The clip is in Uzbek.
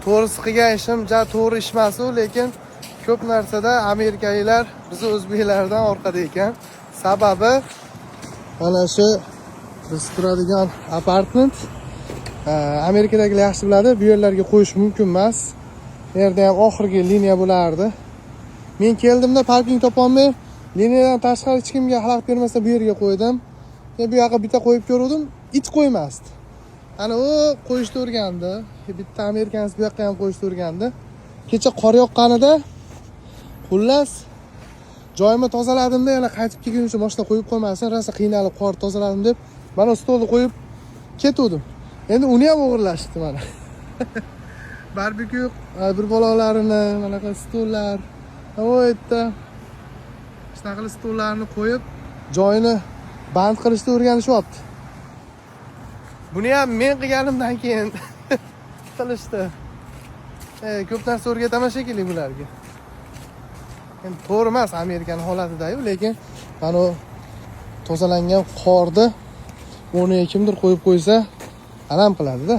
To'g'risi, qilgan ishim ja to'g'ri ish emas u, lekin ko'p narsada amerikaliklar bizni o'zbeklardan orqada ekan. Sababi, mana shu biz turadigan apartment, amerikadagilar yaxshi biladi, bu yerlarga qo'yish mumkin emas. Bu yerda ham oxirgi liniya bo'lardi. Men keldimda, parking topolmay, liniyadan tashqari hech kimga xalaqit bermasdan bu yerga qo'ydim. Keyin bu yoqqa bitta qo'yib ko'ruvdim, it qo'ymasdi. Ana u qo'yishni o'rgandi. Bitta американец bu yoqqa ham qo'yishni o'rgandi. Kecha qor yoqqanida, xullas, joyimni tozaladimda, yana qaytib kelguncha mashina qo'yib qo'ymasin, rosa qiynalib qor tozaladim deb, mana stolni qo'yib ketuvdim. Endi uni ham o'g'irlashdi mana. Barbekyu bir bolalarini, manaqa stollar, u yerda shunaqa qilib stollarni qo'yib, joyini band qilishni o'rganishyapti. Buni ham men qilganimdan keyin qilishdi. Ko'p narsa o'rgataman shekilli bularga. Endi to'g'ri emas Amerikani holatidayu, lekin mana u tozalangan qorni o'rniga kimdir qo'yib qo'ysa, alam qiladida.